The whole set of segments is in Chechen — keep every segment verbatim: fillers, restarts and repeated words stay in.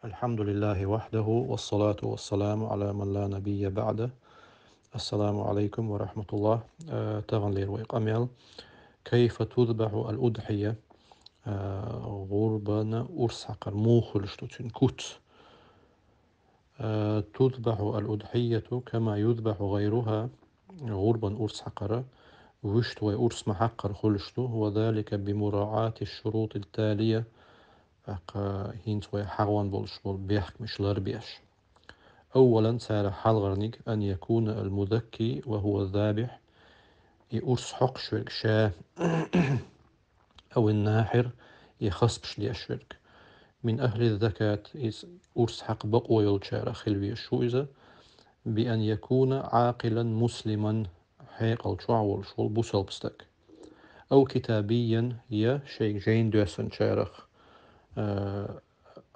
الحمد لله وحده والصلاة والسلام على من لا نبي بعده. السلام عليكم ورحمة الله. Э, тагӀан лер вай къамел. كيف تذبح الأضحية؟ Э, гӀурбан урс хьакхар муха хуьлуш ду, цуьнан куц. Э, تذبح الأضحية كما يذبح غيرها. ГӀурбан урс хьакхар вуьшта вай урс ма хьакхар хуьлуш ду. وذلك بمراعاة الشروط التالية. ТӀаккха хӀинца вай хьагӀон болуш болу бехкамаш ларбеш. أولا, царах хьалхарниг, أن يكون المذكي وهو الذابح, и урс хьокхуш верг ша, أو الناحر, и хаспаш деш верг, من أهل الذكاة, иза урс хьакха бакъо йолчарах хила везаш ву иза, بأن يكون عاقلا مسلما, хьекъал чохь волуш волу бусалба стаг. أو كتابيا, я шайга жайна доьссинчарах, э,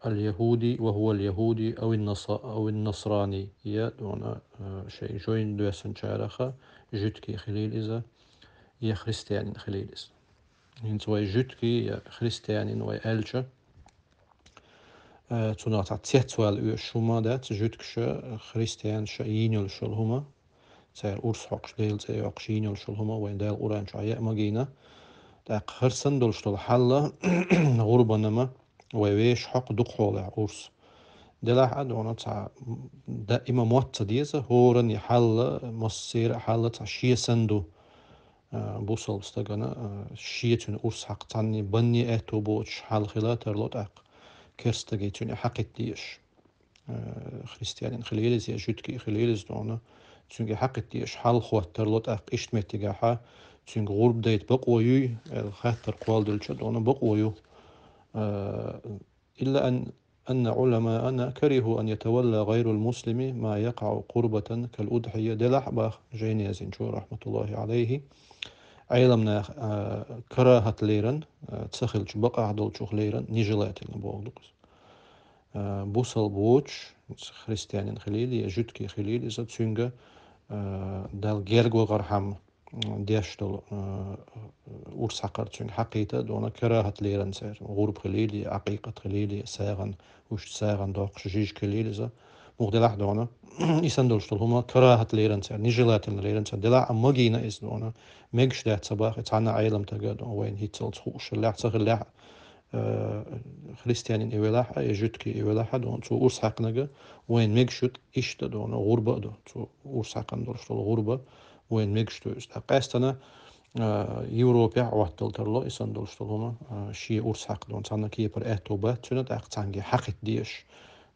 اليهودي وهو اليهودي أو النص-، أو النصراني, я дуьйна, э, шайга жайна доьссинчарах жуьгти хилийла иза, я христианин хилийла иза. ХӀинца вай жуьгти я христианин вай аьлча, э, цунах цхьа цецвала оьшуш хӀума дац, жуьгташа, христианаша йийна йолуш йолу хӀума. Цара урс хьокхуш, Делан цӀе йоккхуш йийна йолуш йолу хӀума вайн Дала Къуръан чохь яа магийна. ТӀаккха хӀара санна долуш долу хьал, гӀурбанан вай вешан хьокху дукхахьолахь урс. Делахь а дуьйна цхьа даима мотт ца деза, хӀоранна хьал, массеран а хьал цхьа шен санна ду. А, бусалба стагана, а, шен цуьнан урс хьакха цхьанна банне аьтто боцуш хьал хила тарло тӀаккха, керста стаге цуьнан хьакхийта дезаш. Э, христианин хилийла иза, я жуьгти хилийла иза дуьйна, цуьнга хьакхийта дезаш хьал хӀоттарло тӀаккха иштта меттигехь, цуьнга гӀурба дайта бакъо юй, аьлла хаттар кхолладелча дуьйна бакъо ю. Э, إلا أن، أن علماءنا كرهوا أن يتولى غير المسلم ما يقع قربة كالأضحية, делахь а боху жайна яздинчо, رحمة الله عليه, Ӏеламнаха, э, карахӀат лерина, э, ца хилча бакъахь долчух лерина, нежелательно боху ду иза. Э, бусалба воцуш, христианин хилийла, я жуьгти хилийла иза, цуьнга, э, Далла герга вахархьама, м, деш долу, э, урс хьакхар цуьнга хьакхийта дуьйна карахӀат лерина цара, гӀурба хилийла, я Ӏакъикъат хилийла, я сагӀан, вуьшта сагӀан доккхуш жижиг хилийла иза. Муха делахь а дуьйна, и санна долуш долу хӀума карахӀат лерина цара, нежелательно лерина цара, делахь а магийна иза дуьйна, мегаш дац ца боху цхьанна а Ӏеламстага дуьйна, вайна хӀинццалц хууш хиллехь а, ца хиллехь а, э, христианин и велахь а, я жуьгти и велахь а дуьйна, цо урс хьаькхнарг вайна мегаш ю, иштта дуьйна гӀурба а ду, цо урс хьаькхна долуш долу гӀурба вайна мегаш ду иза. ТӀаккха къаьстина, э, Европехь а хӀоттала тарло и санна долуш долу хӀума, э, шен урс хьакха дуьйна, цхьанна кепара аьтто бац цуьнан, тӀаккха цхьаьнгге хьакхийта дезаш,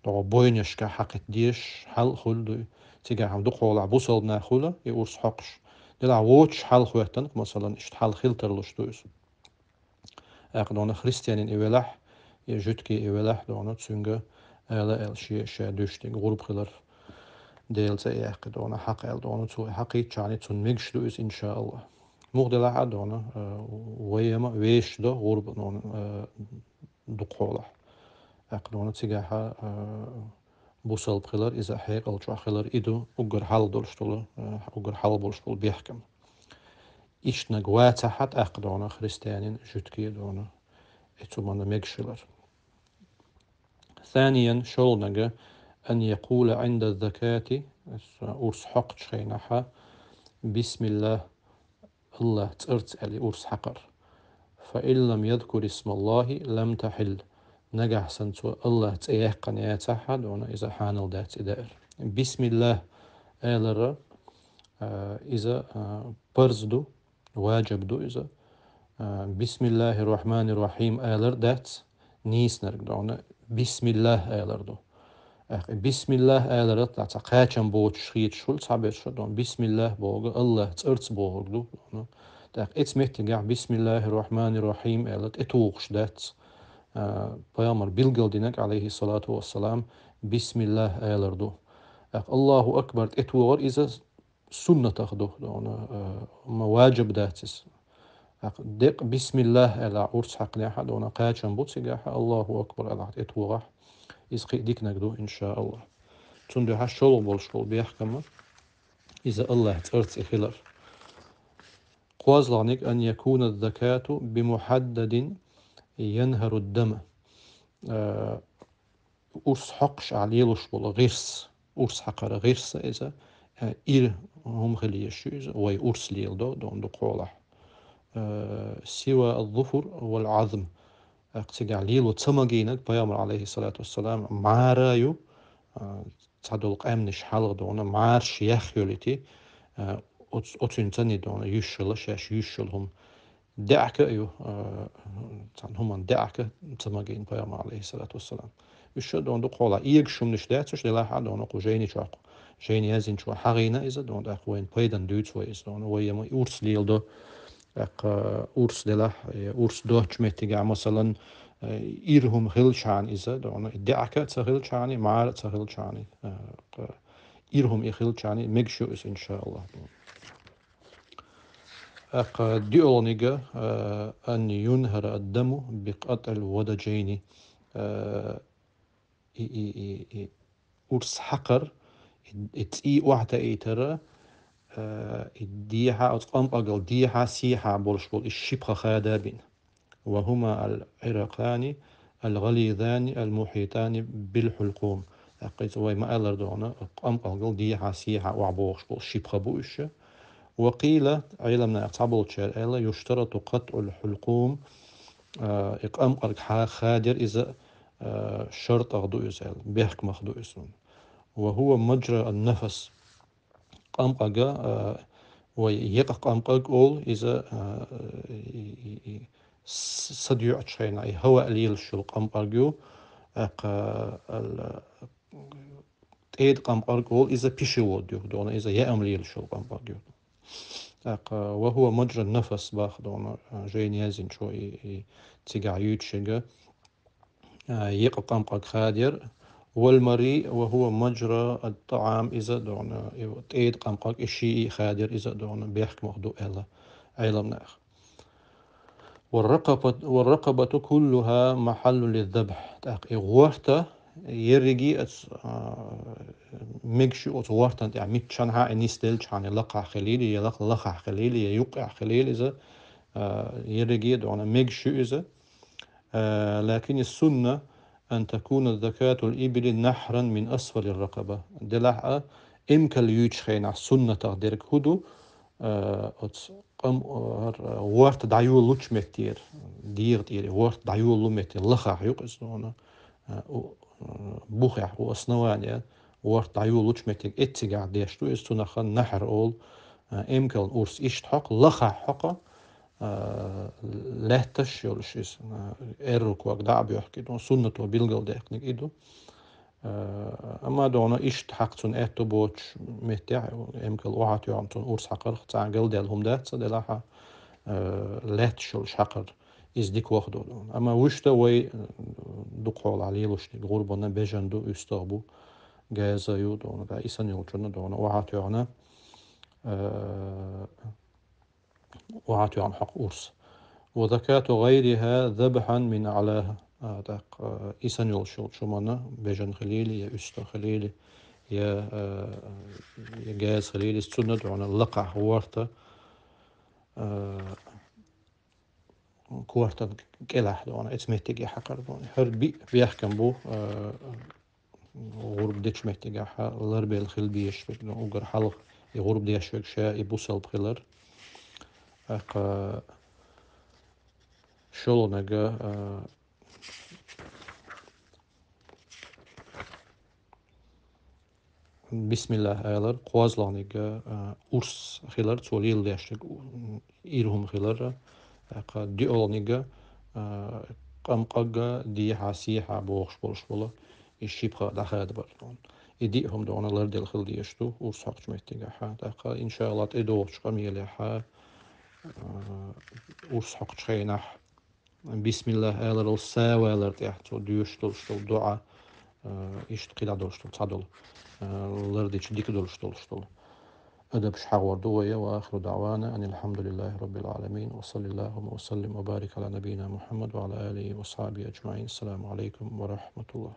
дуьйна бойнашка хьакхийта дезаш хьал а хуьлу дуй. Цигахь хьан дукхахьолахь бусалба нах хуьлу и урс хьокхуш. Делахь воцуш хьал хӀоьттина, масалан, иштта хьал хила тарлуш ду иза. ТӀаккха дуьйна христианин и велахь, я жуьгти и велахь дуьйна, цуьнга ала аьлла шен ша дуьйцург гӀурба хилар, Делан цӀе а яьккхина дуьйна, хьакха аьлла дуьйна, цо и хьакхийчахьана цунна мегаш ду иза, иншааллахӀ. Муха делахь а дуьйна, э, вайна ма вешаш до гӀурба дуьйна, э, дукхахьолахь. ТӀаккха дуьйна цигахь, э, бусалба хилар, иза хьекъал чохь хилар и ду, уггар хьалха долуш долу, э, уггар хьалха болуш болу бехкам. Иштаниг вацахь а тӀаккха дуьйна христианин, жуьгти дуьйна, и цу манна мегаш хилар. ثانيا, шолгӀаниг, أن يقول عند الذكاة, урс хьокхучу хенахь, بسم الله, АллахӀан цӀарца аьлла урс хьакхар. فإن لم يذكر اسم الله لم تحل. Нагахь санна цо АллахӀан цӀе яьккхина яцахь а дуьйна, иза хьанал дац и даар. بسم الله алар, а, иза, а, парз ду, ваджиб ду иза. А, بسم الله الرحمن الرحيم алар дац, нийсанарг дуьйна, بسم الله алар ду. ТӀаккха и بسم الله алар а цхьа кхачам боцуш хеташ хуьлу цхьаберш дуьйна, بسم الله бохург АллахӀан цӀарца бохург ду дуьйна. ТӀаккха оцу меттигехь بسم الله الرحمن الرحيم аьлла тӀетухуш дац, а, пайхамара билгалдинарг, عليه الصلاة والسلام, بسم الله алар ду. ТӀаккха الله أكبر тӀетохар иза суннатах ду дуьйна, э, ма ваджиб дац иза. ТӀаккха декъа بسم الله аьлла урс хьаькхнехь а дуьйна кхачам бу цигахь а, الله أكبر аьлла тӀетохахь, иза кхин а диканиг ду, иншааллахӀ. Цундела шолгӀа болуш болу бехкам иза АллахӀан цӀарца и хилар. КхозлагӀниг, أن يكون الذكاة بمحدد ينهر الدم. Э, Урс хьокхаш а лелаш бола гӀирс, урс хьакхара гӀирс а иза, э, ира хӀума хила езаш ю иза, вай урс леладу, дона дукхахьолахь. Э, сива аз-зуфур вал-Ӏазм. Акх цигахь лело ца магийнарг пайхамар, алейхиссалату вассалам, мӀара ю, э, цхьадолу къаьмнаш хьалха дона, мӀараш яхъйолийти, э, оц-, оцуьнца ни дона, юьш хила, шаьш юьш йолу хӀума. ДаьӀахка а ю, а, цхьана хӀуманна даьӀахка ца магийна пайхамар, алейхиссалату вассалам. Уьш ша дона дукхахьолахь эгаш хӀуманаш дац уьш, делахь а дона кху жайни чохь, жайни яздинчо хьахийна иза, дона тӀаккха вайна пайдана дуьйцу вай иза, дона вай яма урс леладо, тӀаккха урс делахь, я урс доцучу меттигехь, масалан, э, ира хӀума хилчахьана иза, дона даьӀахка а ца хилчахьана, мӀара а ца хилчахьана, э, кха-, ира хӀума и хилчахьана, мегаш ю иза, иншааллахь. ТӀаккха диъолгӀаниг, а, ан юнхӀара ад-даму би къатӀил вадажайни. А, и, и, и, и урс хьакхар, и, и цӀий охьатаийтар, а, и дехьа, оцу къамкъагал дехьа, сехьа болуш болу и ши пха хада бина. Ва хӀума ал-Ӏиракъани ал-гӀализани ал-мухьитани бил-хьулкъум. ТӀаккха иза вай ма-аллара дона, къамкъалгал дехьа, сехьа охьабохуш болу ши пха бу уьш. Ва къийла, Ӏеламнаха цхьаболчара аьлла, юштарату къатӀул-хьулкъум, а, и къамкъарг хьа-, хадер иза, а, шартӀах ду иза аьлла, бехкамах ду иза. Ва хӀуа мажра ан-нафас. Къамкъага, а, вай екъа къамкъаг олу, иза, а, и, и, и, с-, са доьӀучу хенахь, и хӀаваъ лелаш йолу къамкъаг ю, тӀаккха, ал-, тӀеда къамкъаг олу, иза пищевод ю, дона иза яам лелаш йолу къамкъаг ю. ТӀаккха, ва хӀуа мажра нафас баха дона, а, жайна яздинчо и, и цигахь юьйцуш ерг, а, екъа къамкъаг хадер, вал мари ва хӀуа мажра ат-таӀам, иза дона, и тӀеда къамкъаг и шиъ хадер, иза дона бехкамах ду аьлла Ӏеламнаха. Ва ракъабат-, ва ракъабату куллуха махьаллу лиззабхь. ТӀаккха и гӀорта, ерриге оцу, а, мегаш ю оцу гӀортан тӀехь, миччанхьа а и нисделчхьана, я лакхахь хилийла, я лах-, лахахь хилийла, я юккъехь хилийла иза, а, ерриге а дона мегаш ю иза. А, лакин ас-сунна ан такуна закатул ибили нахьран мин асфалир ракъаба. Делахь а, эмкал юьйцучу хенахь суннатах дерг хӀун ду, а, оцу къам-, а, гӀорта дӀайолучу меттера, дегӀа тӀера, гӀорта дӀайолу меттера лахахь юкъа иза дона, а, у, а, бухехь, у основание, гӀорта дӀайолучу меттиг эццигахь деш ду иза, цунах нахьр олу, а, эмкалан урс иштта хьокху, лахахь хьокху, а, лаьтташ йолуш иза, а, эрру ког дӀа а боьхку, и ду, суннато билгалдаьккхинарг и ду. А, амма дона иштта хьакха цунна аьтто боцуш меттехь, эмкал охьатоьхна цунна урс хьакхарх цхьа галдаьлла хӀума дац ца делахь а, а, лаьтташ йолуш хьакхар, иза дика ваха ду дона. Амма вуьшта вай, а, дукхахьолахь лелош дерг гӀурбана бежан ду, уьстагӀ бу, газа ю дона, и санна йолчунна дона охьатоьхна, а, охьатоьхна хьокху урс. Ва закату гӀайриха забхьан мин аълаха. А, тӀаккха, а, и санна йолуш йолчу хӀуманна, бежан хилийла, я уьстагӀ хилийла, я, а, я газа хилийла, иза цунна дона лакхахь гӀорта, а, кортан кӀелахь дона, эца меттиге хьакхар дона. ХӀара биъ бехкам бу, а, гӀурба дечу меттигехь ларбелла хила безаш берг, ну, уггар хьалха и гӀурба деш верг ша и бусалба хилар. ТӀаккха шолгӀаниг, а, бисмиллах алар, кхозлагӀниг, а, урс хилар, цо леладеш верг, м, ира хӀума хилар, тӀаккха диъолгӀаниг, а, къамкъаг дехьа, сехьа бохуш болуш болу, и ши пха дӀахадабар дона. И диъ хӀума дона ларделла хила дезаш ду урс хьокхучу меттигехь. ТӀаккха, иншааллах, тӀедогӀучу къамелехь, а, урс хьокхучу хенахь, бисмиллах аларал сов алар тӀехь цо доьшуш долуш долу доӀа, а, иштта кхидӀа долуш долу, цхьадолу, а, лардича дика долуш долуш долу адабаш хьахор ду вай. Ва ахиру даъвана анил хьамдулиллахи раббил гӀаламин. Ва саллиллахумма ва саллим ва барик гӀала набийина Мухьаммад ва гӀала алихи ва асхьабихи аджмаин. Ассаламу гӀалайкум ва рахьматуллах.